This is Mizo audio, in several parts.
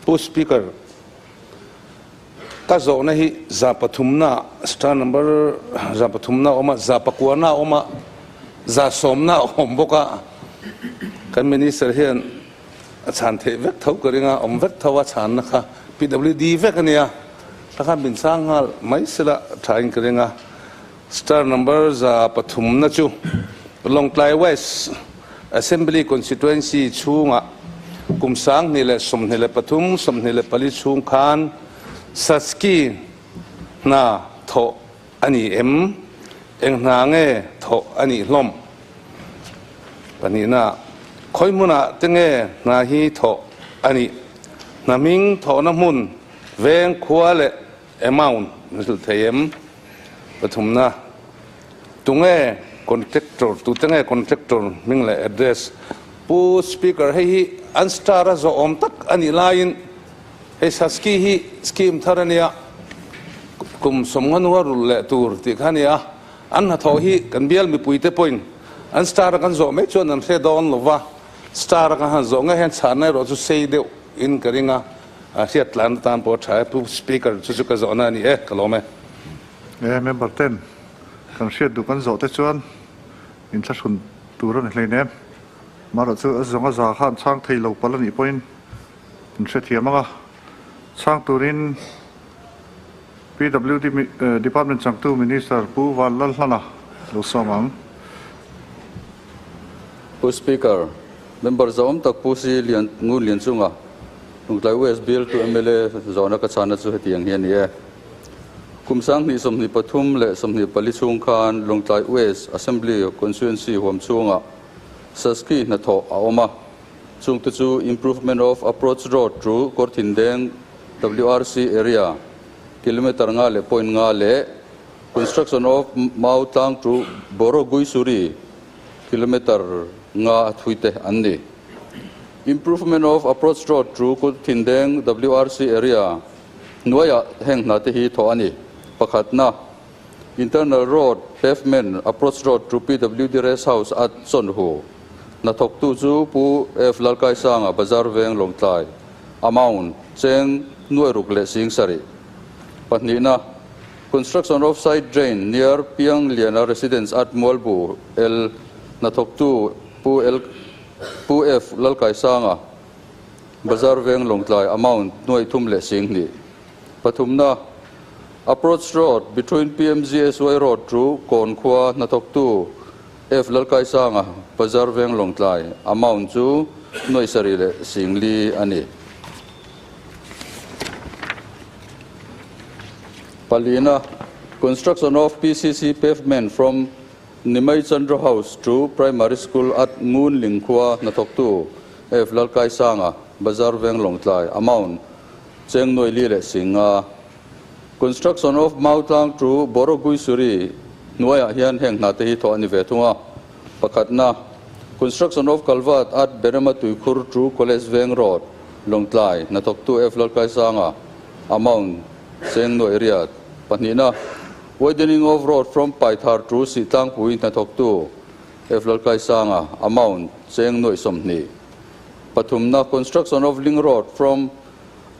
Pu Speaker, ka zawhna hi 300 na star number 300 na a awm a, 900 na a awm a, 90 na a awm bawk a. Kan Minister hian a chhan theih vek tho ka ring a, awm vek tho a chhanna kha PWD vek a nia. Ta khan min chhang nghal mai sela thain ka ring a. Star number 300 na chu Lawngtlai West Assembly Constituency chhungah kum 2023, 24 chhung khan Saski hna thawh a ni em? Eng hna nge thawh a nih hlawm? Pahnihna, khawi hmunah te nge hna hi thawh a nih? Hna hming thawhna hmun, veng, khua leh amount an hrilh thei em? Pathumna, tunge contractor, tute nge contractor hming leh address? Pu Speaker, hei hi an star a zawh awm tak a nih laiin hei Saski hi scheme thar a nia, kum 50 hnua rulh leh tur tih kha a ni a, an hnathawh hi kan bial mipuite pawhin an star a kan zawh mai chuan an hre dawn lo va, star a kan han zawh ngei hian chhanna erawh chu sei deuh in ka ring a. A hriat tlan atan pawh a tha e. Pu Speaker, chu chu ka zawhna a ni e, ka lawm e. E, member ten kan hriat duh kan zawh te chuan inthlahrun tur a ni hlein em. Amaherawh chu a zawng a za khan chhang thei lo palh a nih pawhin in hrethiam ang a. Chhang turin PWD Department changtu Minister Pu Vanlalhlana lo sawm ang. Pu Speaker, member zawm tak Pu Si Lian Ngun Lian chunga Lungtlai West Bill tu mla zawhna ka chhana chu hetiang hi a ni e. Kum 2023 leh 24 chhung khan Lungtlai West Assembly Constituency huam chhungah Saski hnathawh a awm a, chungte chu Improvement of Approach Road to Kawrthindeng WRC Area kilometre nga leh point nga leh Construction of Mau Tlang to Boroguisuri kilometre nga thuite an ni. Improvement of Approach Road to Kawrthindeng WRC Area hnuaiah heng hna te hi thawh a ni. Pakhatna, Internal Road Pavement Approach Road to PWD Rest House at Chawnhu. Hnathawktu chu Pu F Lalkaisanga Bazar Veng Lawngtlai Amount cheng nuai ruk leh sing sarih. Pahnihna, Construction of side drain near Piang Liana Residence at Mualbu L hnathawktu Pu L Pu F Lalkaisanga Bazar Veng Lawngtlai Amount nuai thum leh sing hnih. Pathumna, Approach Road between PMGSY Road to Kawn khua hnathawktu F Lalkaisanga Bazar Veng Lawngtlai Amount chu nuai sarih leh sing li a ni. Palina, Construction of PCC pavement from Nimai Chandra House to Primary School at Ngun Ling khua hnathawktu F Lalkaisanga Bazar Veng Lawngtlai Amount cheng nuai li leh sing nga. Construction of Mautlang to Boroguisuri hnuaiah hian heng hna te hi thawh a ni ve thung a. Pakhatna, Construction of culvert at Berema Tuikhur to College Veng Road, Lawngtlai, hnathawktu F Lalkaisanga Amount cheng nuai riat. Pahnihna, Widening of road from Paithar to Sitlangpui hnathawktu F Lalkaisanga Amount cheng nuai 20. Pathumna, Construction of link road from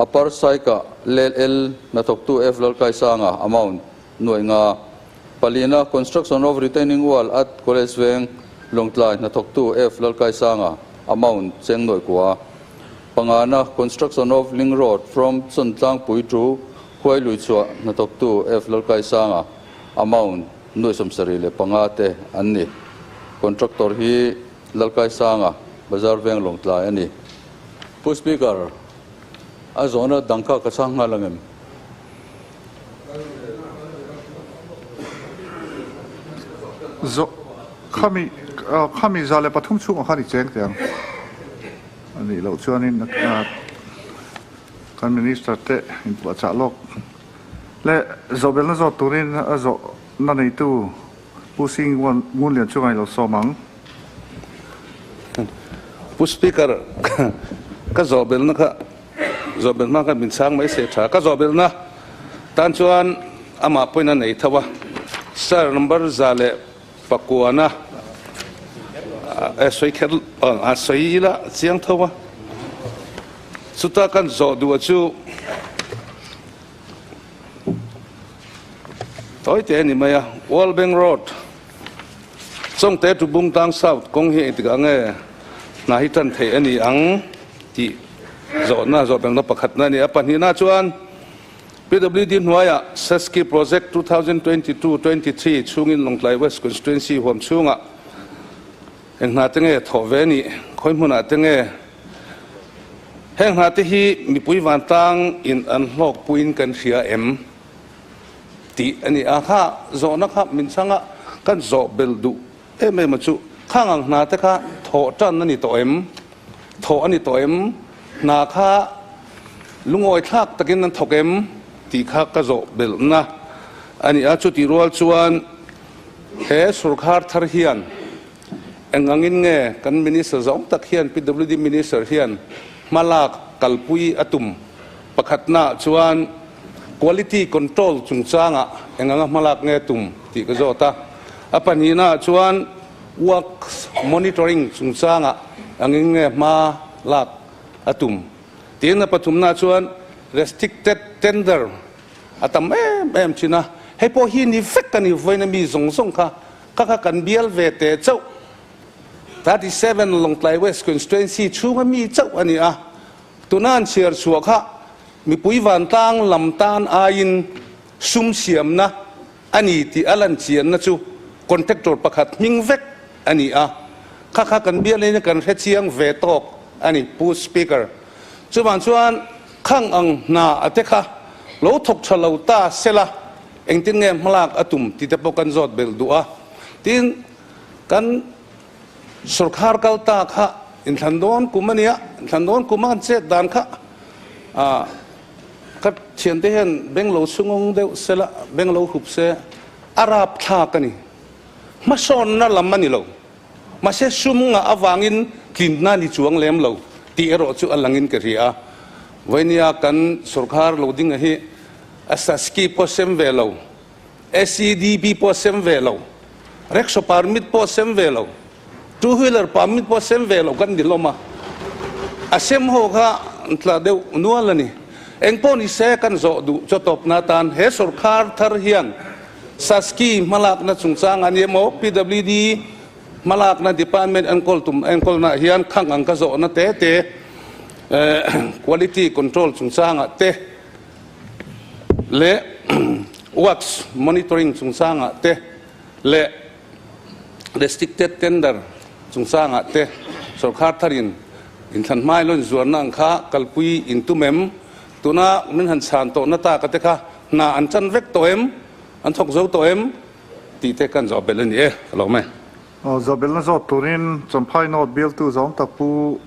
Upper Saika Lel L hnathawktu F Lalkaisanga Amount nuai nga. Palina, Construction of retaining wall at College Veng, Lawngtlai hnathawktu F Lalkaisanga Amount cheng nuai kua. Pangana, Construction of link road from Chawntlangpui to Huailui chhuah hnathawktu F Lalkaisanga Amount nuai 75 te an ni. Contractor hi Lalkaisanga Bazar Veng Lawngtlai a ni. Pu Speaker, a zawhna dang kha ka chhang nghal ang em? Zawh khami khami 103 chhungah khan i cheng teh ang. A nih loh chuanin kan Minister te inpuahchah lawk leh zawhbelna zawt turin a zawhna neitu Pu Sing Ngunlian chungah i lo sawm ang. Pu Speaker, ka zawhbelna kha zawhbel hma khan min chhang mai se tha. Ka zawhbelna tan chuan amah pawhin a nei tho a, star number 109 na sawi kher a sawi ila chiang tho a. Chuta kan zawh duh a chu tawi te a ni mai a, World Bank Road, Chawngte to Bungtlang South kawng hi engtik ah nge hna hi tan theih a ni ang tih zawhna zawhbelna pakhatna a ni a. Pahnihna chuan PWD hnuaiah Saski Project 2022, 23 chhungin Lawngtlai West Constituency huam chhungah Eng hna te nge thawh ve nih? Khawi hmunah te nge? Heng hna te hi mipui vantlang in an hlawk puiin kan hria em? tih a ni a. Kha zawhna kha min chhang a, kan zawh belh duh em em a chu. Khang ang hna te kha thawh tan a ni tawh em? Thawh a ni tawh em? Hna kha lungawi thlak takin an thawk em? tih kha ka zawh belhna a ni a. Chutih rual chuan He sorkar thar hian eng angin nge kan Minister zawng tak hian PWD Minister hian hmalak kalpui a tum? Pakhatnaah chuan quality control chungchangah eng anga hmalak nge tum tih ka zawt a. A pahnihnaah chuan works monitoring chungchangah angin nge hma lak a tum? Tin, a pathumnaah chuan restricted tender A tam em em thin a, hei pawh hi ni vek a ni, vawiin mi zawng zawng kha kha kha kan bial ve teh chauh, 37 Lawngtlai West Constituency chhunga mi chauh a ni a, tuna an chhiar chhuah kha mipui vantlang lam tan aiin sum siamna a ni tih a lan chianna chu contractor pakhat hming vek a ni a, kha kha kan bial in kan hre chiang ve tawk a ni Pu Speaker. Chuvang chuan khang ang hna a te kha lo thawk tha lo ta sela engtin nge hmalak a tum tih te pawh kan zawt belh duh a. Tin, kan sorkar kal ta kha inthlan dawn kum a nia, inthlan dawn kum a kan chet dan kha ah ka thiante hian beng lo chhungawng deuh sela, beng lo hup se a rap thlak a ni. Hmasawnna lam a ni lo. Mahse sum ngah avangin tlinna ni chuang lem lo tih erawh chu a langin ka hria a. Vainia kan sorkar lo dinga hi a Saski pawh sem ve lo, SEDP pawh sem ve lo, Rickshaw permit pawh sem ve lo, Two wheeler permit pawh sem ve lo kan ni hlawm a. A sem ho kha an tla deuh nual a ni. Engpawh ni se kan zawh duh chaw tawpna atan he sorkar thar hian Saski hmalakna chungchang a ni emaw, PWD hmalakna department enkawl tum enkawlnaah hian khang ang ka zawhna te te quality control chungchangah te leh works monitoring chungchangah te leh restricted tender chungchangah te sorkar tharin inthlan hmai lawn zuarna ang kha kalpui intum em? Tuna min han chhan tawhna taka te kha hna an chan vek tawh em? An thawk zo tawh em? Tih te kan zawh belh a ni e, ka lo awm e. Aw, zawh belhna zawt turin Champhai North bialtu zawng tak Pu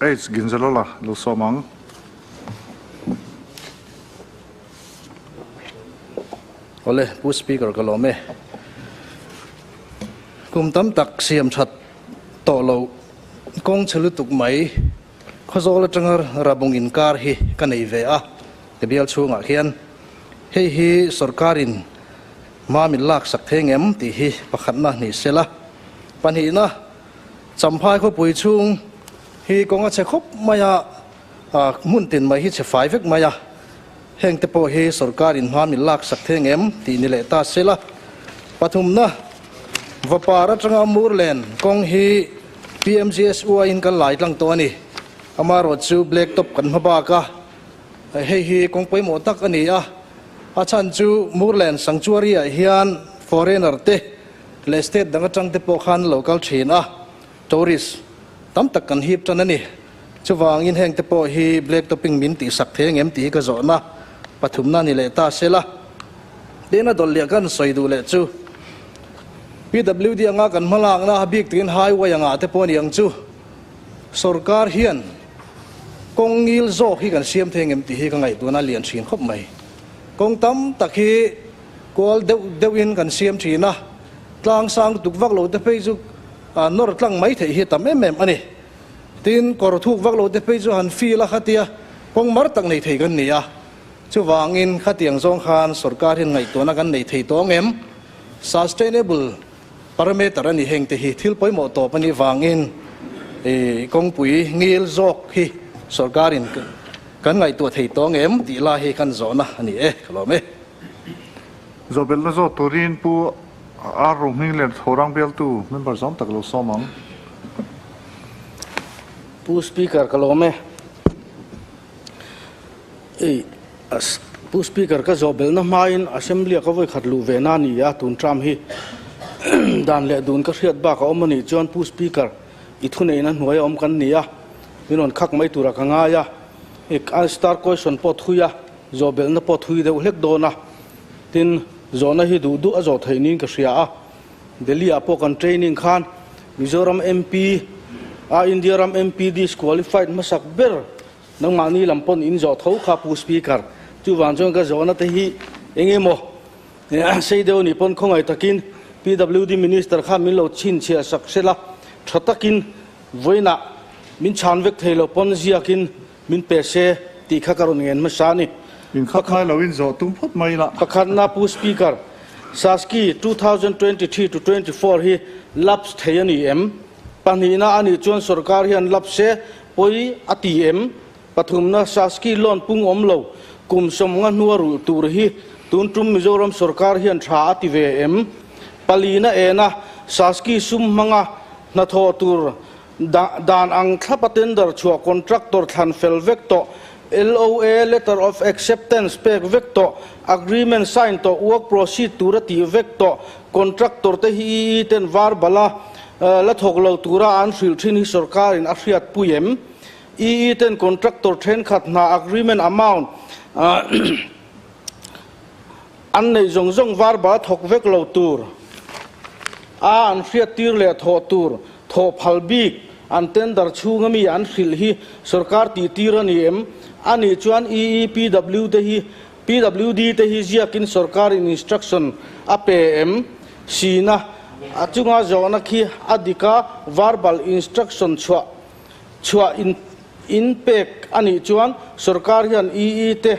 H. Ginzalola lo sawm ang. Awle, Pu Speaker ka lawm e. Kum tam tak siam that tawh loh kawng chhe lutuk mai Khawzawl atanga Rabung inkar hi ka nei ve a, ka bial chhungah khian hei hi sorkarin hma min laksak thei ngem tih hi pakhatna ni sela. Pahnihna, Champhai khawpui chhung hi kawng a chhe khawp mai a, hmun tin mai hi chhe fai vek mai a, heng te pawh hi sorkarin hma min laksak thei ngem tih ni leh ta sela. Pathumna, Vapar atanga Murlen kawng hi PMGSUI in kan lai tlang tawh a ni. Amaherawh chu black top kan hma bak a, hei hi kawng pawimawh tak a ni a. A chhan chu Murlen Sanctuary ah hian foreigner te leh state dang atang te pawh khan lo kal thin a, tourist tam tak kan hip tan a ni. Chuvangin heng te pawh hi black topping min tihsak thei angem tih hi ka zawhna pathumna ni leh ta sela. Tin a dawlhliah kan sawi duh leh chu PWD anga kan hmalakna a bik takin highway angah te pawh a ni ang chu sorkar hian kawng ngil zawk hi kan siam thei ngem tih hi ka ngaihtuahna a lian thin khawp mai. Kawng tam tak hi kual deuh deuhin kan siam thin a, tlang sang lutuk vak lo te phei chu nawr tlang mai theih hi a tam em em a ni. Tin kawr thuk vak lo te phei chu han feel a khatia kawng mar tak nei thei kan ni a. Chuvangin khatiang zawng khan sorkar hian ngaihtuahna kan nei thei tawh ang em? Sustainable parameter a ni heng te hi thil pawimawh tawp a nih vangin kawngpui ngil zawk hi sorkarin Kan ngaihtuah thei tawng em tih lai hi kan zawhna a ni e, ka lawm e. Zawhbelhna zawt turin Pu Ar Rohming leh Thorang bialtu member zawm tak lo sawm ang. Pu Speaker ka lawm e. Ei, Pu Speaker ka zawhbelhna hmain Assembly-a ka vawi khat luh ve na a ni a, tun term hi dan leh dun ka hriat bak a awm a nih chuan Pu Speaker i thuneihna hnuaia awm kan ni a, min rawn khak mai tura ka ngai a, i star question pawh thui a, zawhbelhna pawh thui deuh hlek dawn a, tin zawhna hi duh duh a zawh theih niin ka hria a, Delhi ah pawh kan training khan Mizoram MP a India ram MP disqualified hmasak ber nangmahni lam pawn in zawh tho kha Pu Speaker, chuvang chuan ka zawhna te hi eng emaw Sei deuh nih pawn khawngaih takin PWD Minister kha min lo chhinchhiah sak hrel a, tha takin vawiinah min chhan vek thei lo pawn ziakin min pe se tih kha ka rawn ngen hmasa a ni. Inkhat ngai loin zawh tum phawt mai la. Pakhatna Pu Speaker, Saski 2023 to 24 hi lapse thei a ni em? Pahnihna a nih chuan sorkar hian lapse se pawi a ti em? Pathumna, Saski loan pung awm lo, kum sawmnga hnua rulh tur hi tun tum Mizoram sorkar hian tha a ti ve em? Palina ena Saski sum hmanga hnathawh tur dan ang thlapa tender chhuah contractor thlan fel vek tawh, LOA, Letter of Acceptance, pek vek tawh, Agreement sign tawh, work proceed tura tih vek tawh, contractor te hi EE ten verbal-a la thawk lo tura an hrilh thin hi sorkarin a hriatpui em? EE ten contractor thenkhat hna agreement amount an neih zawng zawng var bal thawk vek lo tur a an hriat tir leh thawh tur thawh phal bik an tender chhunga mi an hrilh hi sorkar tih tir a ni em? A nih chuan EE PW te hi PWD te hi ziakin sorkarin instruction a pe em? Sina a chunga zawhna khi a dik a verbal instruction chhuah Chhuah in in pek a nih chuan sorkar hian EE te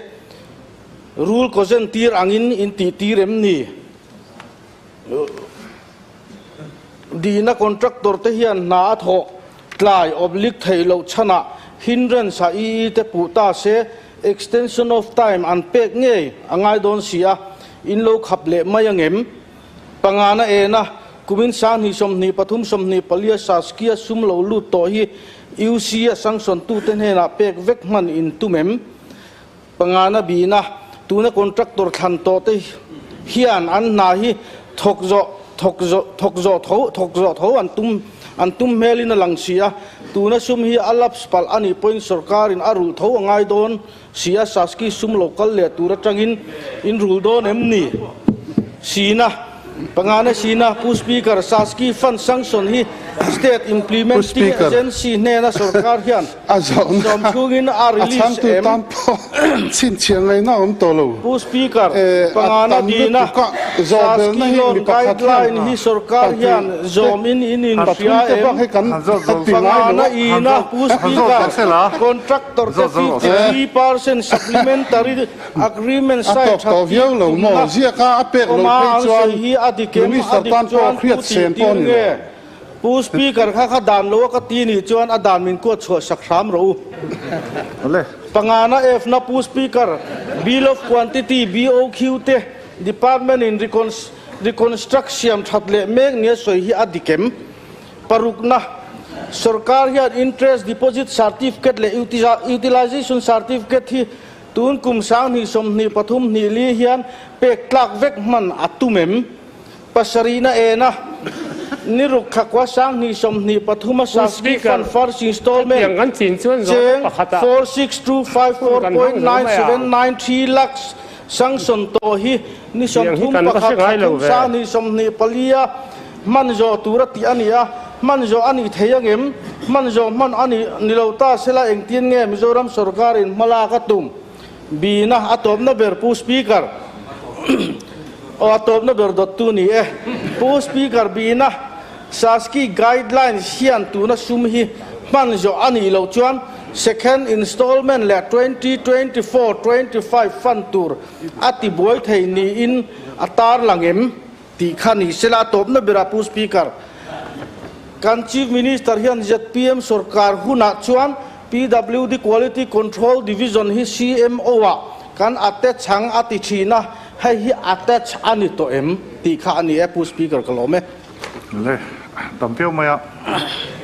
rule kawzen tir angin in tih tir em ni? Dihna contractor te hian hna a thawh tlai oblique theih loh chhanah hindrance ah EE te puh ta se extension of time an pek ngei a ngai dawn si a, in lo khap leh mai angem? Pangana ena kumin 20 23 24 Saskia sum lo lut tawh hi UC a sanction tute hnenah pek vek hman in tum em? Pangana bina tuna contractor thlan tawh te hian an hna hi thawk zawh thawk zawh thawk zawh tho thawk zawh tho an tum an tum hmelin a lang si a, tuna sum hi a lapse palh a nih pawhin sorkarin a rulh tho a ngai dawn. Sia Saski sum lo kal leh tur atangin in rul dawn em ni? Sina, Pangana Sina, Pu Speaker, Saski Fund sanction hi State Implementing Agency hnena sorkar hian sawm chhungin a release em? Pu Speaker, Pangana Dina, Saski loan guideline hi sorkar hian zawmin in inhria em? Pangana Ina, Pu Speaker, Contract Doctor te 53% supplementary agreement sign that tir tumna awma an sawi hi a dik em? A dik chuan pu tih tir nge? Pu Speaker kha kha dan lo a ka ti nih chuan a dan min kuat chhuah sak hram rawh u. Pangana F na Pu Speaker, Bill of Quantity, BOQ, te Department in reconstruct siam that leh mek nia sawi hi a dik em? Parukna, Sorkar hian Interest Deposit Certificate leh Utilization Certificate hi tun kum 2023 hnih li hian pek tlak vek hman a tum em? Pasarihna ena, Ni ruk thlakua 2023 a Saski Fund First Installment cheng 46254.9793 lakhs sanction tawh hi ni 31 thla 2024 a Hman zawh tur a tih a ni a, hman zawh a nih thei angem? Hman zawh hman a nih ni lo ta sela engtin nge Mizoram sorkarin hma lak a tum? Bina a tawpna ber Pu Speaker aw a tawpna ber dawttu ni e. Pu Speaker Bina Saski guidelines hian tuna sum hi hman zawh a nih loh chuan second installment leh 2024 25 fund tur a tibuai thei niin a tarlang em? Tih kha ni sela a tawpna berah Pu Speaker, kan Chief Minister hian zpm sorkar hunah chuan PWD Quality Control Division hi CMO ah kan attach ang a ti thin a, hei hi attach a ni tawh em tih kha a ni e Pu Speaker ka lawm e. Le, tam viau mai a,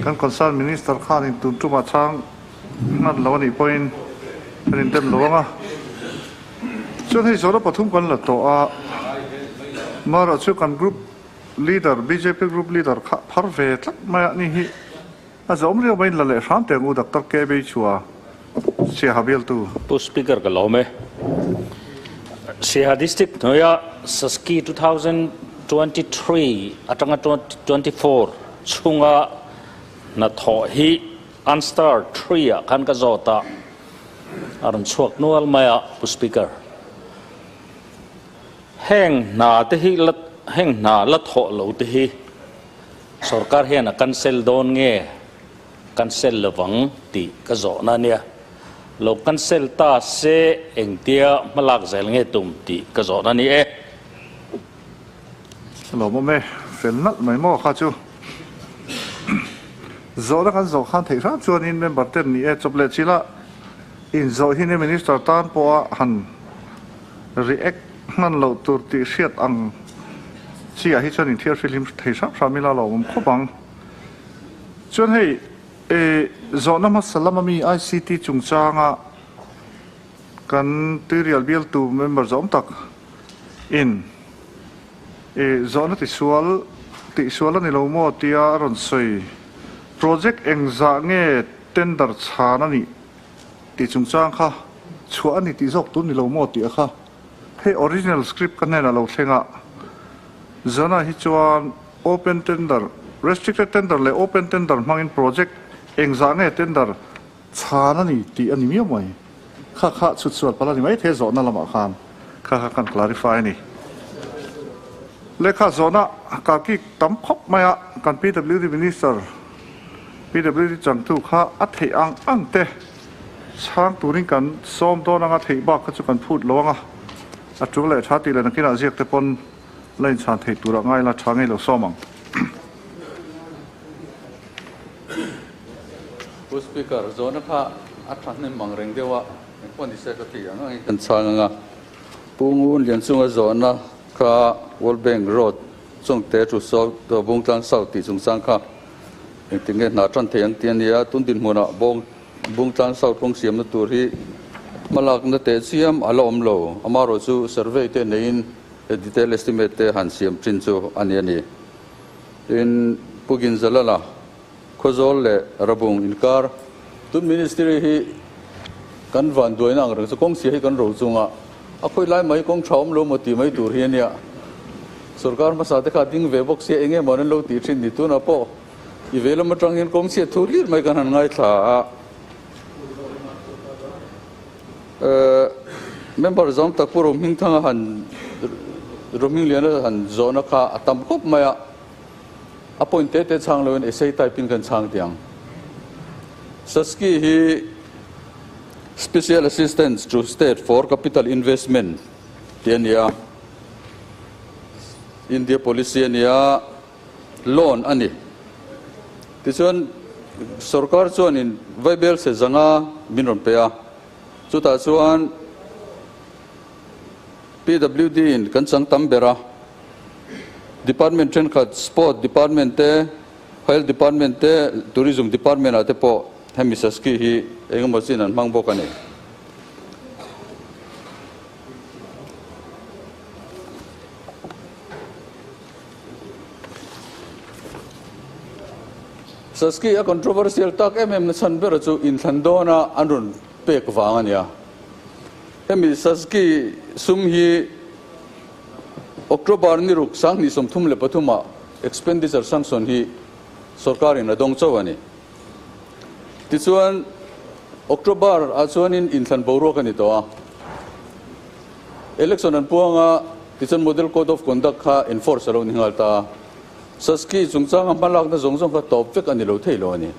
kan concern Minister khanin tun tumah chhang ngat lo a nih pawhin kan indem lo ang a. Chuan hei zawhna pathum kan la tawh a, marawh chu kan group leader, bjp group leader kha phar ve tlat mai a ni hi. A zawm riau mai in la leh hram teh ang u Doctor KB chua Siaha bialtu. Pu Speaker ka lawm e. Siaha District hnuaia Saski 2023 atanga 24 chhunga hnathawh hi Anstar 3 ah khan ka zawt a, a rawn chhuak nual mai a Pu Speaker. Heng hna te hi la heng hna la thawh lo te hi Sorkar hian a cancel dawn nge cancel lovang tih ka zawhna a nia. Lo cancel ta se engtia hmalak zel nge tum tih ka zawhna a ni e. Lawmawm e, fel nalh mai maw kha chu. Zawhna kan zawh khan theih hram chuanin member ten ni e chawp leh chila inzawh hi ni minister tan pawha han react hman loh tur tih hriat ang chi ah hi chuan inthiar fihlim thei hrang hrang ila lawmawm khawp ang. Chuan hei zawhna hmasa lama mi ICT chungchanga kan tuirial bialtu member zawm tak in zawhna tisual tihsual a ni lo maw tia a rawn sawi project engzah nge tender chhan a nih Tih chungchang kha chhuah a ni tih zawk tur ni lo maw tih a kha. Hei original script ka hnenah lo thleng a, Zana hi chuan open tender, restricted tender leh open tender hmangin project engzah nge tender chhan a ni tih a ni miau mai. Kha kha chhut sual palh a ni mai thei a zawhna lamah khan kha kha kan clarify a ni. Lehkha zawhna kalkik tam khawp mai a, kan PWD Minister PWD changtu kha a theih ang ang te chhang turin kan sawm dawn anga theih bak kha chu kan phut lo anga a tul leh tha tih leh nakinah ziak te pawn la inchhan theih turah ngai la tha ngei lo sawm ang. Pu Speaker, zawhna kha a tha hnem ang reng deuh a, engpawh ni se ka ti ang angin kan chhang anga Pu Ngun Lianchunga zawhna kha World Bank Road Chungte chu South Bungtlang South tih chungchang kha engtin nge hna tan thei ang tih a ni a, tun dinhmunah Bawng Bungtlang South kawng siamna tur hi hmalakna teh chiam a la awm lo. Amaherawh chu survey te neiin detail estimate te han siam thin chu a ni a ni. Tin, Pu Ginzalala, Khawzawl leh Rabung inkar tun ministry hi kan van duaina ang reng chu kawng chhia hi kan ro chunga a khawi lai mai kawng tha awm lo maw tih mai tur hi a nia. Sorkar hmasa te kha ding ve bawk sia eng emaw an lo tih thin ni tunah pawh i ve lam atang hian kawng chhia thu hlir mai kan han ngaithla a. Member zawng tak Pu Rohmingthanga han Rohmingliana han zawhna kha a tam khawp mai a. A point te te chhang loin essay type in kan chhang tih ang. Saski hi Special Assistance to State for Capital Investment tih a ni a, India policy a ni a, loan a ni. Tichuan sorkar chuanin vaibel se zanga min rawn pe a, chutah chuan PWD in kan chang tam ber a, Department thenkhat Sport Department te, Health Department te, Tourism Department ah te pawh hemi Saski hi engemaw chin an hmang bawk a ni. Saski a controversial tak em em na chhan ber chu inthlan dawna an rawn pek vang a nia. Hemi Saski sum hi October ni ruk 2033 ah expenditure sanction hi sorkarin a dawng chauh a ni. Tichuan October ah chuanin inthlan boruak a ni tawh a. Election an puang a, tichuan Model Code of Conduct kha enforce a lo ni nghal ta a. Saski chungchanga hmalakna zawng zawng kha tawp vek a ni lo thei lo a ni.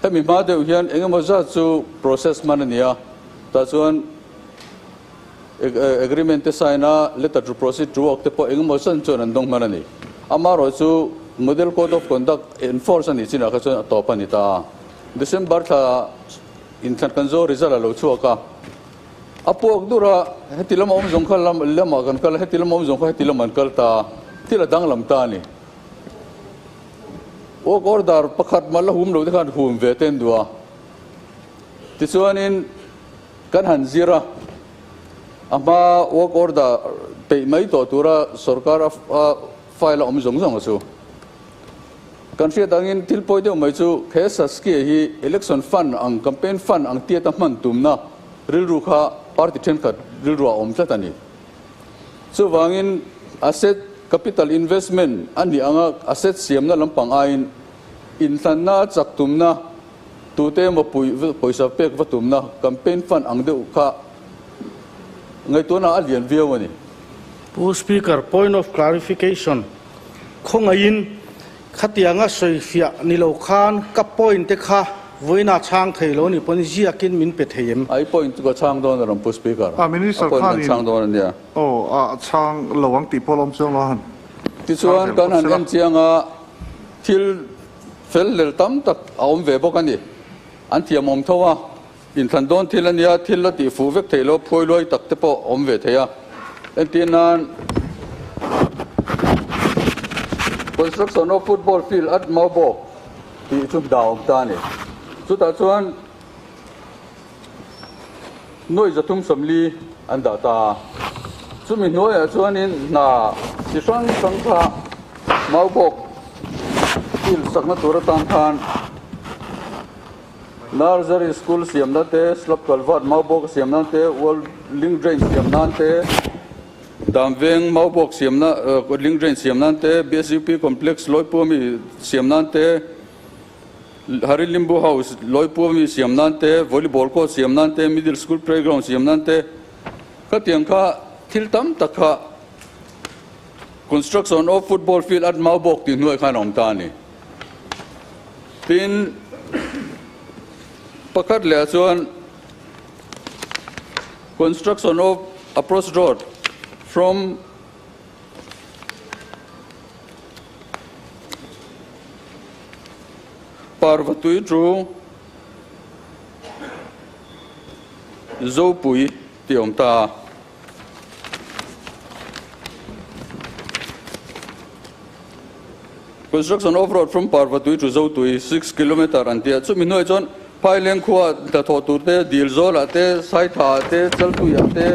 Hemi hma deuh hian engemaw zat chu process hman a ni a, tah chuan Agreement te sign a, letter to proceed to work te pawh engemaw chan chuan an dawng hman a ni. Amaherawhchu Model Code of Conduct enforce a nih chinah kha chuan a tawp a ni ta a. December thla inthlan kan zo result a lo chhuak a, a puak dur a, heti lama awm zawng kha lamah kan kal a, heti lama awm zawng kha heti lamah an kal ta, thil a danglam ta a ni. Work order pakhat mah la hum lo te khan hum ve ten duh a, tichuanin kan han zir a, a hma work order peih mai tawh tura sorkar a file a awm zawng zawng a chu. Kan hriat angin thil pawi deuh mai chu he Saskia hi election fund ang, campaign fund ang tiata hman tumna rilru kha party thenkhat rilruah a awm tlat a ni. Chuvangin asset capital investment a nih anga asset siamna lampang aiin inhlanna chak tumna, tute emaw puih pawisa pek va tumna campaign fund ang deuh kha ngaihtuahna a lian viau a ni. Pu Speaker, point of clarification, khawngaihin khatianga sawifiah ni lo khan ka point te kha vawiina chhang thei lo ni pawn ziakin min pe thei em? I point chu ka chhang dawn a rawn Pu Speaker, A Minister a point kan khanin chhang dawn a nia. Aw a chhang lo ang tih pawh a lawm chuang lo a han chhang Tichuan zel kan phawt han sela. en chiang a, thil fel lel tam tak a awm ve bawk a ni. An thiamawm tho a, inthlan dawn thil a nia, thil la tih fuh vek theih lo phuai luai tak te pawh a awm ve thei a. Entir nan, Construction of football field at Maubawk tih chu dah awm ta a ni. Chutah chuan nuai 340 an dah ta a. Chumi hnuaiah chuanin hna chi hrang hrang kha Maubawk field sakna tur atan khan Nursery School siam nan te, Slab Culvert Maubawk siam nan te, Wall Link Drain siam nan te, Damveng Maubawk siam na Link Drain siam nan te, BSUP Complex Lawipua mi siam nan te, Harilimbu House Lawipua mi siam nan te, Volleyball Court siam nan te, Middle School Playground siam nan te, khatiang kha thil tam tak kha Construction of Football Field at Maubawk tih hnuai khan a awm ta a ni. Tin, pakhat leh ah chuan Construction of Approach Road from Parvatui to Zopui tih a awm ta a. Construction of road from Parvatui to Zotui, 6 kilometre an ti a, chumi hnuaiah chuan Phaileng khua hnathawh tur te, Dil Zawlah te, Saitha ah te, Chaltui ah te,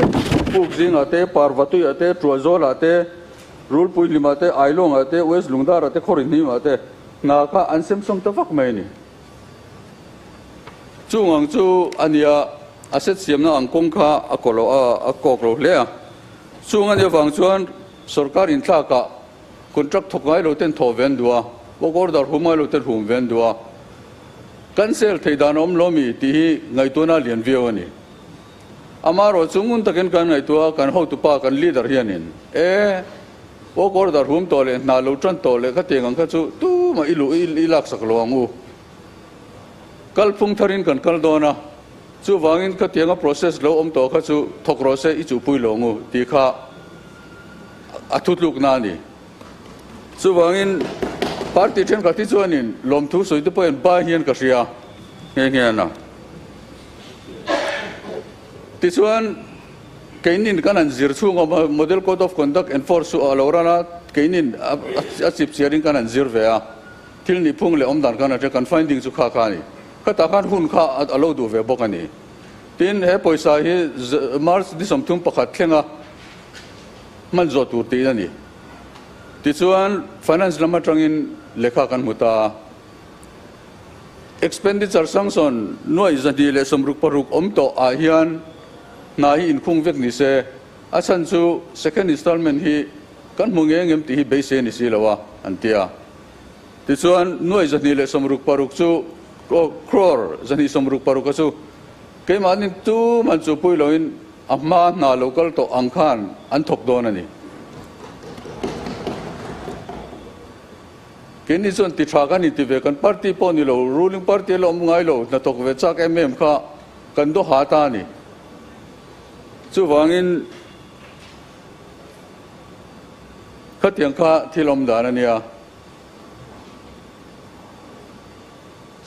Puk zingah te, Parvatui ah te, Tuah Zawlah te, Rulpui Hlim ah te, Ailawng ah te, West Lungdar ah te, Khawri Hnim ah te hna kha an sem sawm ta vak mai a ni. Chung ang chu a nia, a set siamna ang kawng kha a kaw lo a, a kawk lo hle a. Chung a nih avang chuan sorkar inthlakah Contract thawk ngai lo ten thawh ve an duh a, work order hum ngai lo ten hum ve an duh a. Cancel theih dan a awm lo mi tih hi ngaihtuahna a lian viau a ni. Amaherawh chu ngun takin kan ngaihtuah a, kan hotupa, kan leader hianin e, work order hum tawh leh hna lo tan tawh leh khatiang ang kha chu tumah i luh i laksak lo ang u. Kalphung tharin kan kal dawn a, chuvangin khatianga process lo awm tawh kha chu thawk rawh se i chuhpui lo ang u tih kha a thutlukna a ni. Chuvangin party thenkhat hi chuanin lawmthu sawi te pawhin ba hian ka hria nghe nghe a na. Tichuan keinin kan han zir chhung a Model Code of Conduct enforce chu a lo ran a, keinin a chip chiarin kan han zir ve a, thil nihphung leh awmdan kan han hria, kan finding chu kha kha a ni. Khatah khan hun kha a lo duh ve bawk a ni. Tin, he pawisa hi March ni 31 thlenga hman zawh tur tiin a ni. Tichuan, Finance lam atangin lehkha kan hmu ta a. Expenditure sanction nuaih 266 awm tawh ah hian hna hi inkhung vek ni se, a chhan chu second installment hi kan hmu nge ngem tih hi beisei a ni si lo a, an ti a. Tichuan, nuaih 266 chu crore 266 a chu keimahni tuman chu pui loin A hma hna lo kal tawh ang khan an thawk dawn a ni. Keini chuan ti tha kan inti ve, kan party pawh ni lo, ruling party a la awm ngai lo, hna thawk ve chak em em kha kan do ha ta a ni. Chuvangin khatiang kha thil awm dan a nia.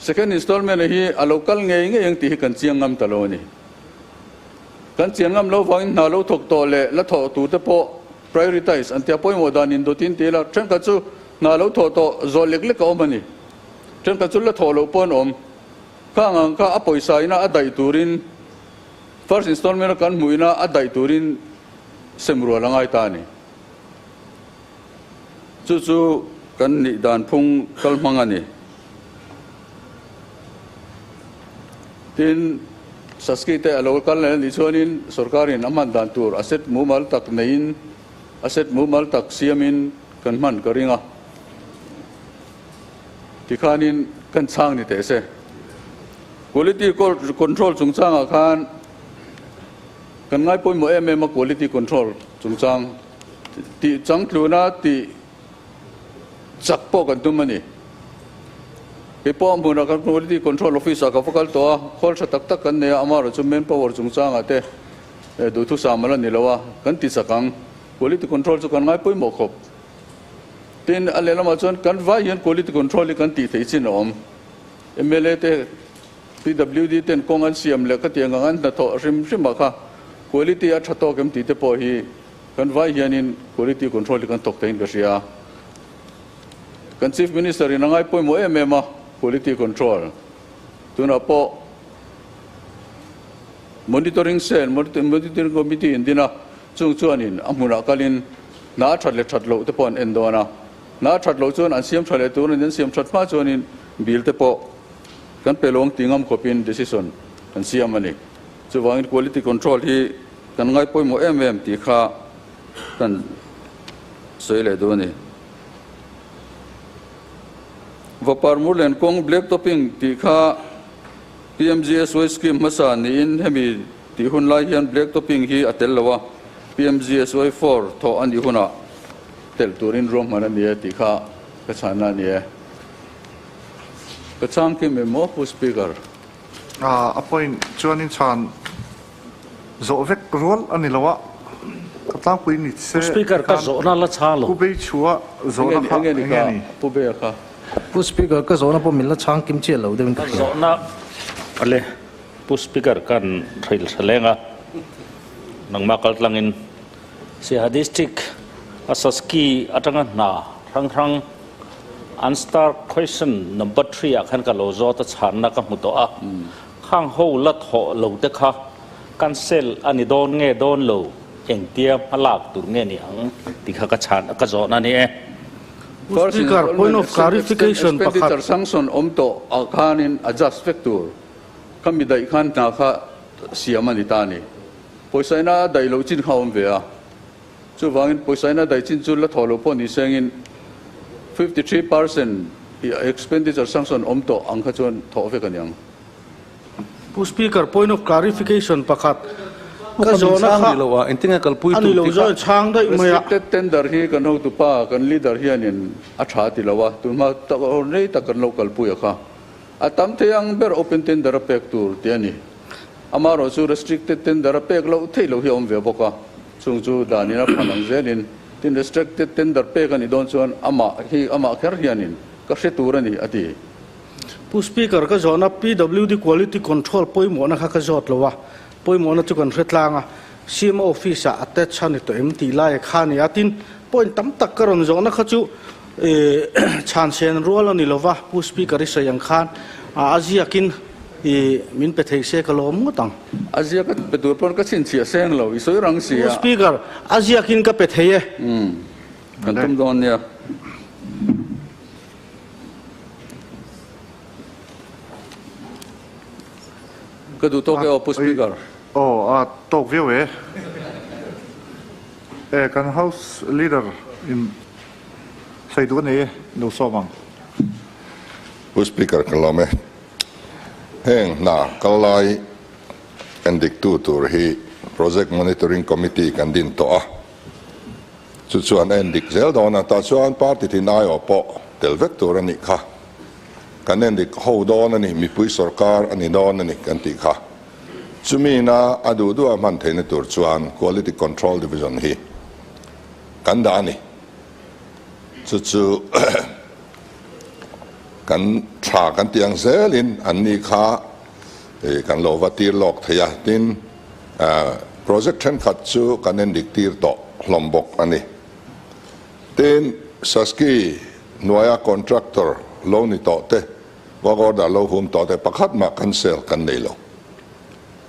Second installment hi a lo kal ngei ngei ang tih hi kan chiang ngam ta lo a ni. Kan chian ngam lo vangin hna lo thawk tawh leh la thawh tur te pawh prioritize an tia pawimawh dan in dawtin ti ila thenkhat chu hna lo thawh tawh zawh lek lek a awm a ni. Thenkhat chu la thawh loh pawh an awm. Khang ang kha a pawisa ina a daih turin first installment a kan hmuh ina a daih turin sem rual a ngai ta a ni. Chu chu kan nih dan phung kal hmang a ni. Tin, Saski te a lo kal leh a nih chuanin sorkarin a hman dan tur asset mumal tak neiin, asset mumal tak siamin kan hman ka ring a. Tikhanin kan chhang ni teh se. Quality control chungchangah khan kan ngai pawimawh em em a quality control chungchang tih changtluna tih chak pawh kan tum a ni. Kei pawh a hmunah kan quality control office ah ka va kal tawh a, khawl tha tak tak kan nei a, amaherawh chu manpower chungchangah te duhthusam a la ni lo a, kan ti chak ang. Quality control chu kan ngai pawimawh khawp. Tin, a lehlamah chuan kan vai hian quality control hi kan tih theih chin a awm. Mla te, PWD ten kawng an siam leh khatiang ang an hnathawh hrim hrim ah kha quality a tha tawk em tih te pawh hi kan vai hianin quality control hi kan thawk theiin ka hria a. Kan Chief Minister in a ngai pawimawh em em a quality control. Tunah pawh monitoring cell, monitoring committee in din a, chung chuanin a hmunah kalin hna a that leh that loh te pawh an en dawn a. Hna a that loh chuan an siam tha leh tur an siam that hma chuanin bill te pawh kan pe lawng ti ngam khawpin decision kan siam a ni. Chuvangin quality control hi kan ngai pawimawh em em tih kha kan sawi leh duh a ni. Vapar Murlen kawng black topping tih kha PMGSY scheme hmasa niin hemi tih hun lai hian black topping hi a tel lo a, PMGSY 4 thawh a nih hunah telh turin ruahman a ni e tih kha ka chhanna a ni e. Ka chhang kim em maw Pu Speaker? A point chuanin chhan zawh vek rual a ni lo a, ka tlangpui ni se Pu Speaker ka zawhna la chhang lo. Pu Beichhua zawhna kha enge ni? Pu Beia kha. Pu Speaker ka zawhna pawh min la chhang kim chiah lo deuhin ka hria. Ka zawhna ale Pu Speaker kan hrilh hre leng a, nangmah kal tlangin Siaha District a Saski atanga hna hrang hrang Unstar question number 3 ah khan ka lo zawt a chhanna ka hmu tawh a, khang ho la thawh lo te kha cancel a ni dawn nge dawn lo engtia hma lak tur nge ni ang tih kha ka chhan ka zawhna a ni e. First Speaker, point of clarification pakhat. Expenditure sanction awm tawh ah khanin adjust vek tur kha mi daih khan hna kha siam a ni ta a ni. Pawisa ina a daih loh chin kha a awm ve a. Chuvangin pawisa ina daih chin chu la thawh loh pawh ni sengin 53% expenditure sanction awm tawh ang kha chuan thawh vek a ni ang. Pu Speaker, point of clarification pakhat ka zawhna kha a ni lo zawh chhang daih mai a. Restricted tender hi kan hotupa, kan leader hianin a tha ti lo a, tunhma tak rei tak kan lo kalpui a kha. A tam thei ang ber open tender a pek tur tih a ni. Amaherawh chu restricted tender a pek loh theih loh hi a awm ve bawk a, chung chu danin a phan ang zelin tin restricted tender pek a nih dawn chuan amah hi amah kher hianin ka hre tur a ni a ti. Pu Speaker, ka zawhna PWD quality control pawimawhna kha ka zawt lo a, pawimawhna chu kan hre tlang a, CM office ah attach a ni tawh em tih lai a kha a ni a, tin point tam tak ka rawn zawhna kha chu chhan sen rual a ni lo va, Pu Speaker i sawi ang khan a ziakin i min pe thei se ka lawm ngawt ang. A ziak a pe tur pawn ka chhinchhiah seng lo, i sawi rang si a. Pu Speaker, a ziakin ka pe thei e. Umm, kan tum dawn nia. Ka duh tawk e aw Pu Speaker. Aw, a tawk viau e. E, kan House Leader in sawi duh a nei e, lo sawm ang. Pu Speaker ka lawm e. Heng hna kal lai endiktu tur hi Project Monitoring Committee kan din tawh a, chu chuan a endik zel dawn a, tah chuan party tin aiawh pawh tel vek tur a nih kha. Kan endik ho dawn a ni, mipui sorkar a ni dawn a ni kan tih kha. Chumi ina a duh duh a hman theihna tur chuan Quality Control Division hi kan dah a ni. Chu chu kan Tha kan tih ang zelin an ni kha kan lo va tir lawk thei a, tin project thenkhat chu kan endik tir tawh hlawm bawk a ni. Tin, Saski hnuaia contractor lo ni tawh te, work order lo hum tawh te pakhat mah cancel kan nei lo.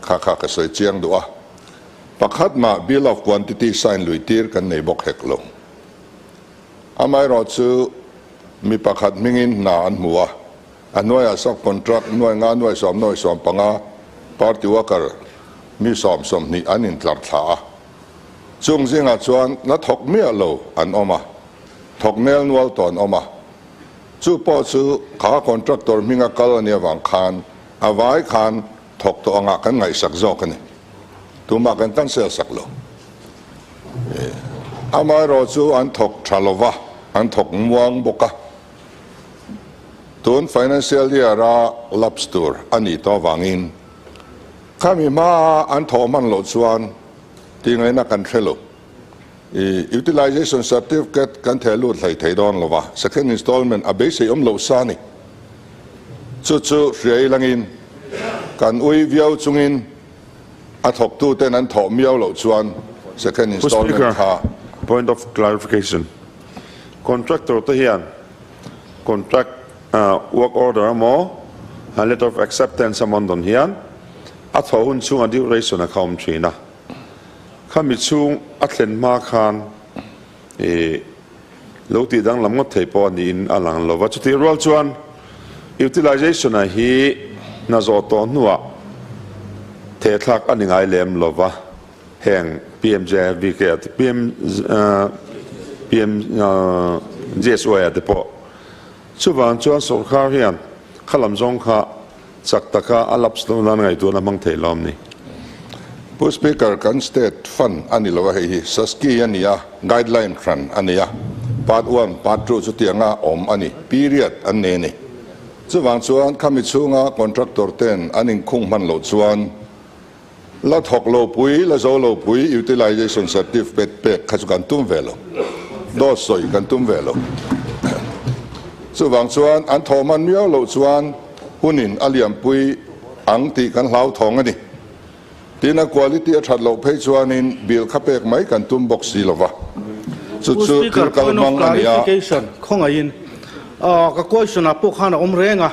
Kha kha ka sawi chiang duh a, pakhat mah bill of quantity sign lui tir kan nei bawk hek lo. Amaherawhchu, mi pakhat hmingin hna an hmu a, a hnuaiah sub-contract nuai nga nuai sawm nuai sawm panga party worker mi sawm sawmhnih an intlar thla a. Chung zingah chuan la thawk miah lo an awm a, thawk nel nual tawh an awm a. Chu pawh chu kha contractor hminga kal a nih avang khan a vai khan thawk tawh angah kan ngaihsak zawk a ni. Tumah kan cancel sak lo. Amaherawhchu an thawk tha lova, an thawk muang bawk a. Tun financial year a lapse tur a nih tawh avangin khami hmaa an thawh hman loh chuan tingaihna kan hre lo. Utilization certificate kan theh lut hlei thei dawn lova, second installment a beisei awm loh sa a ni. Chu chu hria ilangin kan ui viau chungin A thawktu ten an thawh miau loh chuan second Pu installment Speaker, kha. Point of clarification. Contractor te hian contract work order emaw letter of acceptance emaw an dawn hian a thawh hun chhunga duration a kha awm thin a. Khami chhung a thlen hma khan i lo tih danglam ngawt thei pawh a niin a lang lo va. Chutih rual chuan utilization a hi hna zawh tawh hnuah thehthlak a ni ngai lem lo va, heng PMJVK a te PM PMJSY a te pawh. Chuvang chuan sawrkar hian khalam zawng kha Chak taka a lapse loh nan ngaihtuahna hmang thei lawm ni. Pu Speaker, kan state fund a ni lo a, hei hi SASCI a ni a, guideline hran a nei a, part one, part two chutianga awm a ni, period an nei a ni. Chuvang chuan khami chhunga contractor ten an inkhung hman loh chuan la thawk lo pui, la zo lo pui utilization certificate pek kha chu kan tum ve lo, dawt sawi kan tum ve lo. Chuvang chuan an thawh hman miau loh chuan hunin a liampui ang tih kan hlauthawng a ni. Tin, a quality a that loh phei chuanin bill kha pek mai kan tum bawk si lova. Chu Pu chu Speaker, thil kal point of hmang a ni a. clarification, khawngaihin ka question ah pawh khan a awm reng a.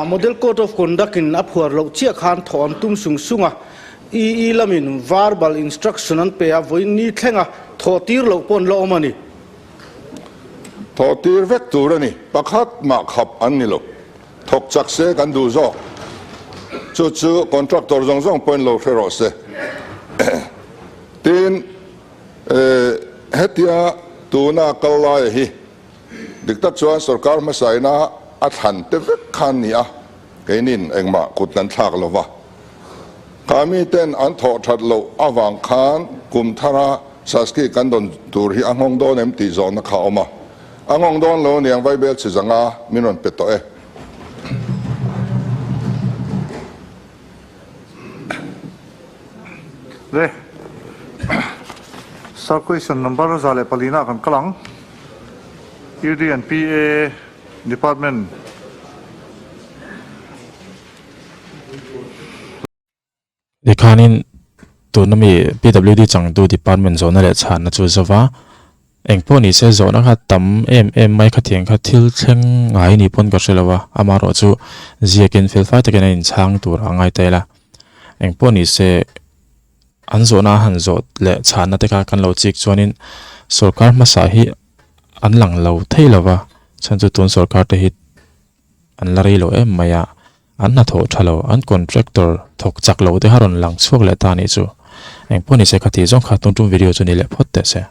Model Code of Conduct in a phuar loh chiah khan thawh an tum sung sung a, EE lamin verbal instruction an pe a, vawiin ni thlenga thawh tir loh pawh an la awm a ni. Thawh tir vek tur a ni, pakhat mah khap an ni lo. Thawk chak se kan duh zawk. Chu chu contractor zawng zawng pawhin lo hre rawh se. Tin, hetia tuna kal laia hi Dik tak chuan sorkar hmasaina a thlan te vek khan ni a, keinin engmah kut kan thlak lo va. Kha miten an thawh that loh avang khan kum thara Saski kan dawn tur hi a nghawng dawn em tih zawhna kha a awm a. A nghawng dawn lo aniang Vaibel chhi zanga min rawn pe tawh e. Le Sir question number 104 ah kan kal ang. UD and PA department. Tikhanin tuna mi PWD changtu department zawhna leh chhanna chu zova engpawh ni se zawhna kha tam em em mai khatiang kha thil thleng ngai ni pawn ka hre lo a, amaherawh chu ziakin felfai takin a inchhang tur a ngai ta ila engpawh ni se an zawhna a han zawh leh chhanna te kha kan lo chik chuanin sorkar hmasa hi an lang lo thei lova chhan chu tun sorkar te hi an la rei lo em mai a. An hnathawh tha lo, an contractor thawk chak lo te kha rawn lang chhuak leh ta a nih chu. Engpawh ni se kha tih zawng kha tung tum video chu ni leh phawt teh se.